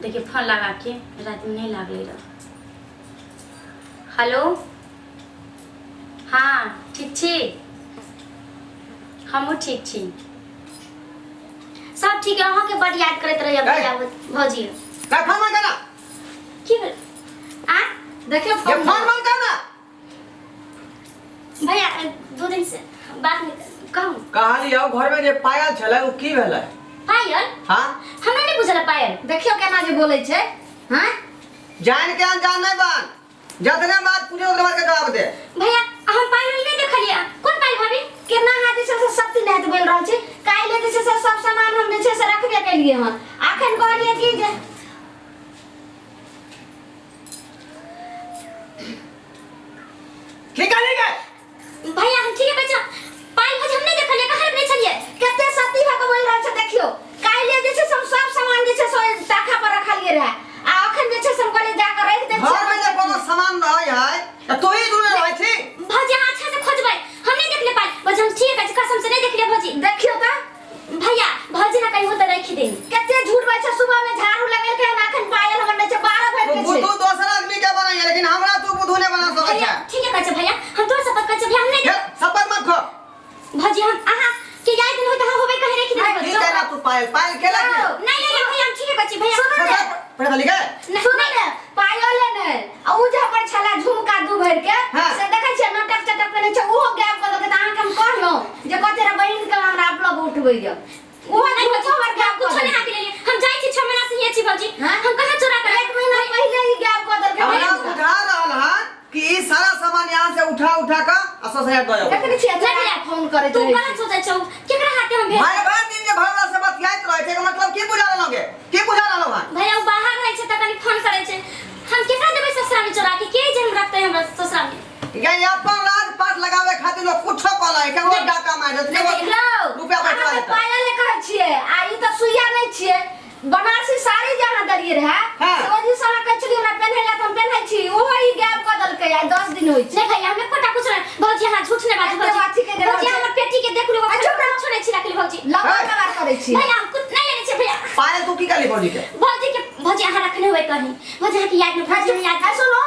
देखिए फोन लगा के रात में नहीं लागले रह। हेलो, हाँ ठीक छी, हमहूँ ठीक छी, सब ठीक है। अहाँके बड याद करैत रहिए भैया भौजी। ना फोन मत करना। की भेल? आ देखियो ये फोन फोन मत करना। भैया 2 दिन से बात नहीं कहूँ। कहलियौ घर में जे पायल छलै ओ की भेलै? पायल? हाँ। हमरा नहीं बुझल पायल। देखियो केना जे बोलै छै। हाँ जान के अनजान नहीं बन, जतने बात पूछे ओतने बात के जवाब दे। भैया हम पायल नहीं देखलिए। कौन पायल भाभी? केना अहाँ जे छै से सत्य नहि बोलि रहल छी। काल्हि जे छै से सब सामान हम जे छै से रखबे केलियै हन, अखन कहलियै कि जे की कहली गे? भैया हम ठीक है बच्चा, पायल भौजी हम नहीं देखलिए, कहाँ रखने छलिए? कते सती भऽ कऽ बोलि रहल छै। देखियो काल्हि जे छै से हम सब सामान जे छै से ओहि ताखा पर रखलियै रहए, आ अखन जे छै से हम कहलियै जा कऽ राखि दै घर में जे छियै। कोनो सामान रहै है त तू ही दूर रहै छी। भौजी अहाँ अच्छा से खोजबै, हम नहीं देखले पायल भौजी, हम ठीक है कसम से नहीं देखलिए भौजी। देखियो तऽ। भैया भौजी ना कहीं हो तो रखी देनी। कते झूठ बाजै छै। सुबह में झाड़ू लगेलकै हन, अखन पायल हमर नहि छै, 12 तू भरि के छै। बुद्धू दोसर आदमी के बनाइए, लेकिन हमरा तू बुद्धू नहीं बना सकै भैया छै। ठीक है कहै छै भैया, हम तोर शपथ कहै छै भैया, हम नहीं हे, शपथ मत खो। भौजी हम अहाँ के याद दिन हो त होबे कहीं रखी देनी। की कहना तू पायल पायल केला की? नहीं नहीं भैया हम ठीक है कहै छै भैया। सुनू ने। पढ़े लिखे? नहीं, सुनू ने, पायल ने आ उ जे हमर छला झुमका 2 भरि के, हाँ। से देखै छियै नाटक चटक पेने छै, ओहो गायब कऽ देलकै। तऽ अहाँके हम कहलहुँ जे कते रे बहिन के हमरा अपलग उठबैया, ओहो नहीं झुमको भौजी, हमर गायब कऽ कुछो नहीं देलकै। हाथ लेलिए, हम जाइ छी 6 महीना से हिये छी भौजी। हाँ? हम कहाँ चोरा कर 1 महीना पहिले ही गायब कऽ देलकै। हमरा बुझा रहल हन कि ई सारा सामान यहाँ से उठा उठा कर आ ससुराल दऽ जाओ। देखने छियै नहीं भैया, फोन करैत तू रहै गलत सोचै छौ, केकरा हाथे हम भेज? भाई भर दिन जे घरवाला से बतियाइत रहै छै, एकर मतलब की बुझा रहलौं गे? की बुझा रहलौं हन? भैया उ बाहर रहै छै तऽ कनी फोन करै छै, हम केकरा देबै ससुरा में चोरा के? के जे हम रखतै हमरा ससुरा में? ये अपन राज पाट लगावे खातिर लोग कुछो कऽ लै, केकरो डाका मारि देत, केकरो लो रुपया बचा अहाँ तऽ लेतै। पायल कहै छियै आ ई तऽ सुइया नहि छियै। बनारसी साड़ी जे अहाँ देलियै रहए, हाँ। से ओहि दिनसँ अहाँ कहै छलियै हमरा पेन्है लए तऽ हम पेन्है छी, ओहो ई गायब कऽ देलकै। आइ 10 दिन होइ छै। नहीं भैया हम एकोटा कुछ नहीं भौजी, अहाँ झूठ नहीं बाजू। एते भौजी अथी के भौजी छै। हमर पेटी के देख लू, आ चुप रह। कुछो नहीं छी रखली भौजी। लबड़ है। लबड़ करै छी। भैया हम कुछ नहीं लेने छियै भैया। पायल तू की कहली भौजी के? भौजी के भौजी अहाँ रखने हुए कहीं, भौजी अहाँ के याद नहीं, भौजी अहाँ याद आ सुनो,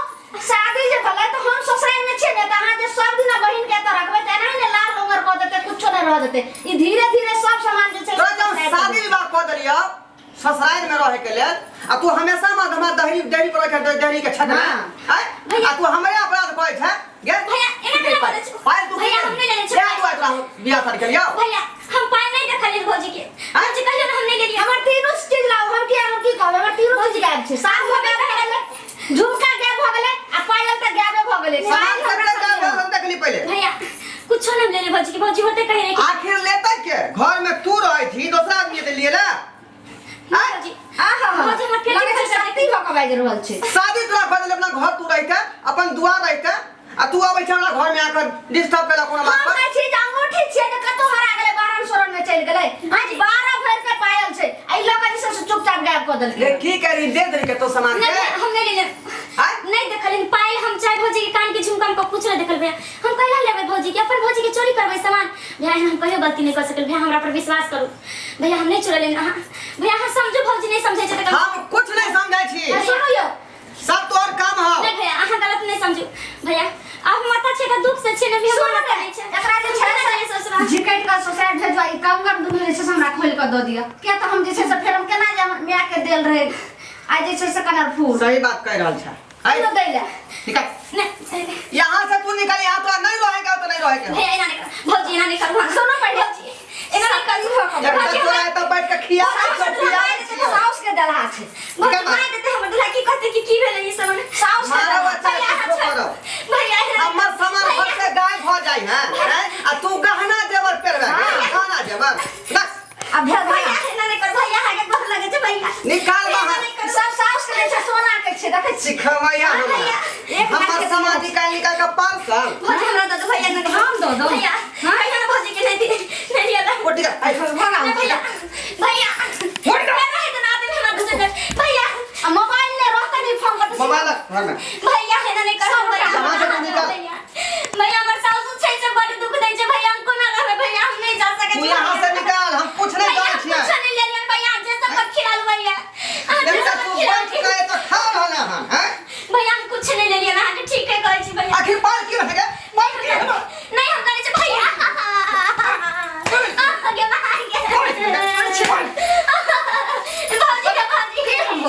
शादी जे भेलै तऽ हम ससुराल में छियै ने, तऽ अहाँ जे सब दिना बहिन के एतऽ रखबै तऽ एनाही ने लाल लोंगर कऽ देतै, कुछो नहि रह देतै। ई धीरे धीरे सब सामान जे छै तोरा जब शादी विवाह कऽ देलियौ ससुराल में रहे के लेल, आ तू हमेशा मत हमरा दहरी दहरी पर रखे, दहरी के छत में। हाँ। आय? भैया। आ तू हमरे अपराध कहै छै गे? भैया, एना केना बोलै छै? पायल तू भैया, हम नहि लेने छियै। तू आइ तोरा बियाह शादी केलियौ? भैया हम पायल नहीं देखलियै भौजी के। आँय? भौजी कहियो ना हम नहीं लेलियै। हमर तीनू चीज लाउ, हम की हम की कहबै, हमर तीनू चीज गायब छै। साड़ी गायब भऽ गेलै, झुमका गायब भऽ गेलै आ पायल तऽ गायबे भऽ गेलै। सामान साड़ी सबटा हमरा गायब सब भेल, हम देखली पहिले। भैया कुछो नहीं लेलियै भौजी के, भौजी होते कहीं नहीं। आखिर लेतै के? घर में तू रहै छी, दोसरा आदमी के लिए ना? आँय? भौजी आहा, भौजी हमर पेटी लगै छै खोलि कऽ शक्ति भऽ कऽ बाजि रहल छै। शादी तोरा कऽ देले, अपना घर तू रहिते, अपन दुआर रहिते, आ तू अबै छै हमरा घर में आकर डिस्टर्ब केला कोनो बात हम पर। कहै छी जे अंगूठी छियै जे कतौ हरा गेलै, 12 सोरन में चलि गेलै। आज 12 भरि के पायल छै, एहि लऽ कऽ जे छै से चुपचाप गायब कऽ देलकै। रे की करी, दे देली कतौ सामान नहीं के? भैया, हम नहीं लेले। आँय? नहीं देखलिन पायल हम, चाहे भौजी के कान के झुमका हम कुछ नहीं देखल भैया। हम कहला लेबै भौजी के, अपन भौजी के चोरी करबै सामान? भैया एहन हम कहियो गलती नहीं कर सकल भैया, हमरा पर विश्वास करू भैया, हम नहीं चोरलिन। अहाँ भैया अहाँ समझू, भौजी नहीं समझै छै तऽ हम कुछ नहीं समझै छी। आ सुनू यौ, सब तोहर काम हौ। नहीं भैया अहाँ गलत नहीं समझू भैया, आप माता छै तऽ दुख से छै ने भैया, सुनू माता ने, नहीं छै। एकरा जे छै हम से केना ससुराल झिकटि कऽ ससुराल भेजवा, ई कंगन दुनू जे छै से हमरा खोलि कऽ दऽ दिअ, किया तऽ हम जे छै से फेर हम केना जे हमर माय के देल रहै आ जे छै से कलरफुल। सही बात कह रहल छै। आइ चलो दै लए। निकल नहीं यहाँ से तू निकल, यहाँ तोरा नहीं रहेगा तो नहीं रहेगा। भैया एना नहीं कर भौजी, एना नहीं करू। सुनू पहिले। भौजी एना नहीं करू। एक भौजी, तोरा एतऽ बैठ के खिया साउस के पिया साउस के दलहा छै। भौजी निकल मार देते हमर दूल्हा, की कहते कि की भेलै ई सब? साउस के मारब दलहा। अच्छा भैया किछो अच्छा। करब। भैया एना नहीं हमर करू। सामान घर से गायब भऽ जाइ है हैं? आ तू गहना जेवर पेरबे? हाँ। गहना जेवर बस। आ भेल भैया एना नहीं करू भैया, आगे गोर लगे छै भैया। निकाल एना बाहर। नहीं करू। सब साउस के छै, सोना के छै, देखै छी। सिखबैया हमरा। भैया, एक लाख हमर के सामान दियौ। निकाल निकाल के पार्सल। भौजी हमरा दऽ दो भैया, एना करू। हम दऽ दौ? भैया हाँ? कहियो ना भौजी के नहीं दी, नहीं लिया ला। उठ जा, आइ। भगाउ। नहीं भैया, भैया उठ जा। मैं रहे तो ना आते हमरा दूसरे घर। भैया आ मोबाइल ने रहतै नहीं फोन करतै। मोबाइल रख घर में। भैया एना नहीं करू भैया। यहाँ से तू निकल। भैया भैया हमर सासु छै से बड़ दुख दै छै भैया, हम कोना रहबै भैया, हम नहीं जा सकै तू छी। यहाँ से निकाल, हम कुछ नहीं भैया जानै छियै। कुछो नहीं लेलियन भैया, जे सब खिला लू भैया, अहाँ जे देखता सब तू खिला।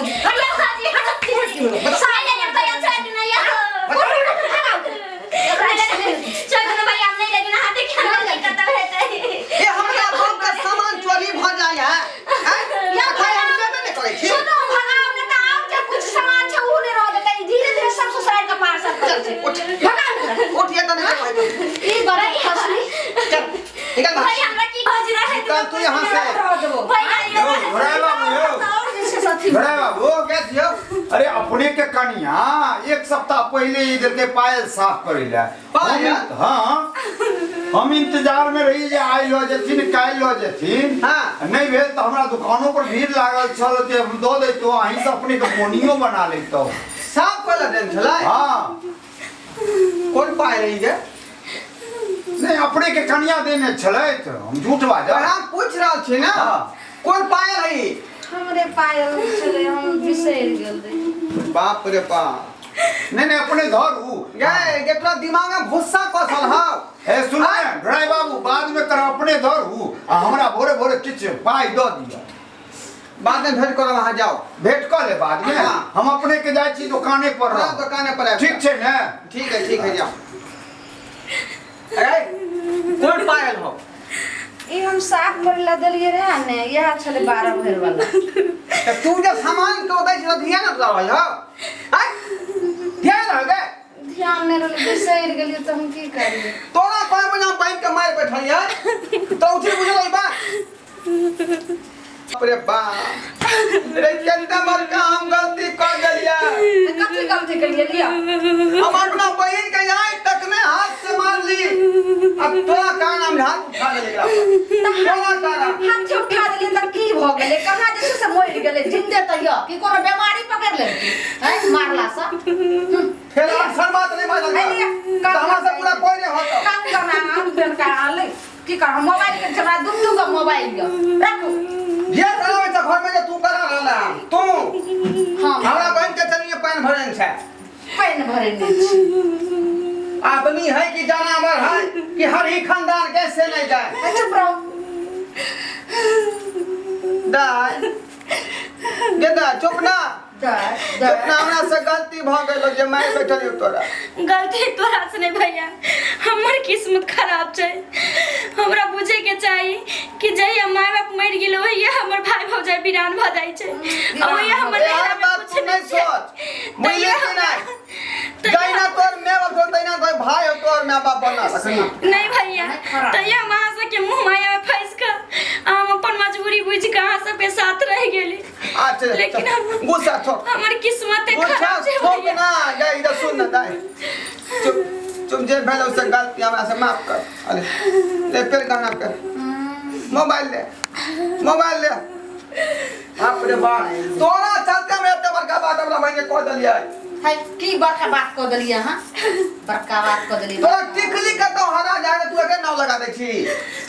भौजी भैया भौजी साले ने भैया छोड़ देना यार छोड़ देना भैया हम नहीं लेकिन हाथ के ना दिक्कत है ए हमरा बाप का सामान चोरी भ जाय है हैं? या अखन हम जेबे नहि करै छी सुनो भगाओ ने त आब जे कुछ सामान छै उ नै रह देतै धीरे धीरे सब ससुराल के पार्सल करै छै उठ। भगाओ ने। उठ ये तऽ नहि जेबै। ई बड़ा फसली चल निकल बाहर। भैया हमरा की भौजी रहे निकल तू यहाँ से रह देबो भैया यौ, घोड़ा बाबू यौ और जे छै सथी घोड़ा बाबू क्या छियौ अरे अपने के कनिया एक सप्ताह पहले ही देलकै पायल साफ करै लए पायल? हाँ हम इंतजार में रही जे आइ लऽ जेथिन काल्हि लऽ जेथिन हाँ। नहि भेल तऽ हमरा दुकानो पर भीड़ लागल छल जे हम दऽ दैतहुँ अहीं से अपने के बोनियो बना लैतहुँ साफ कऽ देने छलै हाँ कोन पाय रही गे नहि अपने के कनिया देने छलथि हम झूठ बाजब हम पूछ रहल छी ना हाँ। कोन पायल है हमरे पायल छलै हम बिसरि गेल रही बाप रे बाप नहीं नहीं अपने धरू गे गे तोरा दिमाग में भुस्सा कसल हौ ए सुन ने ड्राइवर बाबू बाद में कर अपने धरू आ हमरा भोरे भोरे किछु पाइ दऽ दिअ बाद में भेंट करब अहाँ जाओ भेंट कऽ ले बाद में हाँ। हम अपने के जाइ छी दुकाने पर हाँ रहब। दुकाने पर आबि ठीक छै ने ठीक है ठीक है जाओ ए कोन पायल हो ई हम साफ करै ला देलियै रहे ने इएह छलै 12 भरि वाला तऽ तू जे सामान के दै छी ध्यान रहल हो आँय? ध्यान रह गे ध्यान नहि रहलै बिसरि गेलियै तऽ हम की करियै तोरा कोई बना बैठ के मार बैठल यार तो उठी बुझल ई बात बाप रे बाप रे केतना बड़का हम गलती कर देलियै कथी गलती केलियै लिअ हम अपना बहिन के आज तक ने हाथ से मार ली अब तोरा कारण हम हाथ उठा देली एकरा पर। तोरा कारण हाथ उठा देलियै तऽ की भऽ गेलै कहाँ जे छै से मरि गेलै जिन्दे तऽ यऽ कि कोनो बेमारी पकड़ि लेलकै हैं मारलासँ फेर अक्सर बात नहीं बाजल अरे, तो हमरा से पूरा कोई नहीं होता कंगना आन आलै की कर मोबाइल के हमरा दू दू गो मोबाइल यऽ राखू ये करावे छ घर में जे तू करा रहला है तू हाँ हमरा बहन के चलिए पानि भरन छै पानि भरेने छी आदमी है कि जानवर है कि हर ही खानदान कैसे नहीं जाए आ, चुप रहो दाय गेदा चुप ना दाय चुप ना हमरा से गलती भ गेलो जे मार बैठल तोरा गलती तोरा से नहीं भैया हमर किस्मत खराब छै हमरा बुझे के चाही कि जहिया माय बाप मरि गेल ओहिया हमर भाई भौजाई वीरान भऽ जाइ छै आ ओहिया हमर एहन नैहरा में बात कुछ तू नहीं छै। सोच बुझली तैया कि नहीं तैया जहिना तोर माय बाप छौ तहिना तोर भाई हो तोर माय बाप बनल अखनी नहीं भैया तैया हम अहाँ सबके मुँह माया में फंसि कऽ आ हम अपन मजबूरी बुझि कऽ अहाँ सबके साथ रहि गेली अच्छा लेकिन हम गुस्सा छोड़ हमर किस्मत गुस्सा खराब छै छोड़ भैया ना जा इधर सुन ना दाई चुप चुप जे भेल उससे गलती हमरा से माफ कर अरे ले फिर गाना कर मोबाइल ले मोबाइल ले बाप रे बाप तोरा चलते हम एते बड़का बात हमरा बहिन के कह देलियै है की बड़का बात कऽ देलियै अहाँ बड़का बात कऽ देलियै तोरा टिकली कतौ हरा जाए तू एकर नाम लगा दै छी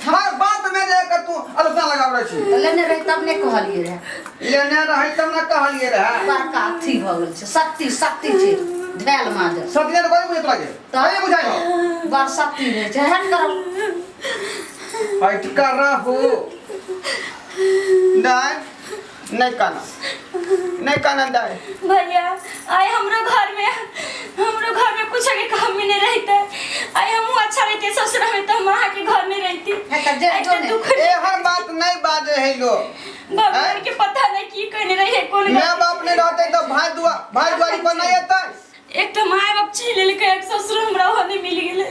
हर बात में जे के तू आलोचना लगा रहल छी तऽ लेने रही तब नहि कहलियै रहए लेने रहै तब ने कहलियै रहै बड़का अथी भऽ गेल छै शक्ति शक्ति छै धैल माजल सतिया तो कोई बुझे तोरा के तऽ नहीं बुझाइ हो बड़ शक्ति रहै छै हट करू हट कर रहू नहीं नहीं कहना नहीं कहना दाई भैया आइ हमरो घर में कुछ के कमी नहीं रहते आइ हमहूँ अच्छा रहते ससुरा में तो हम अहाँ के घर में रहती है तऽ जे आइ जो तऽ ने दुख ए हर बात नहीं बाजे है लोग भगवान के पता नहीं की कहने रहे कोन माय बाप नहीं रहते तो भाई दुआ भाई दुआरी पर नहीं एतै एक तो माय बाप छीन लेलकै एक ससुर हमरा ओहो नहीं मिल गेलै।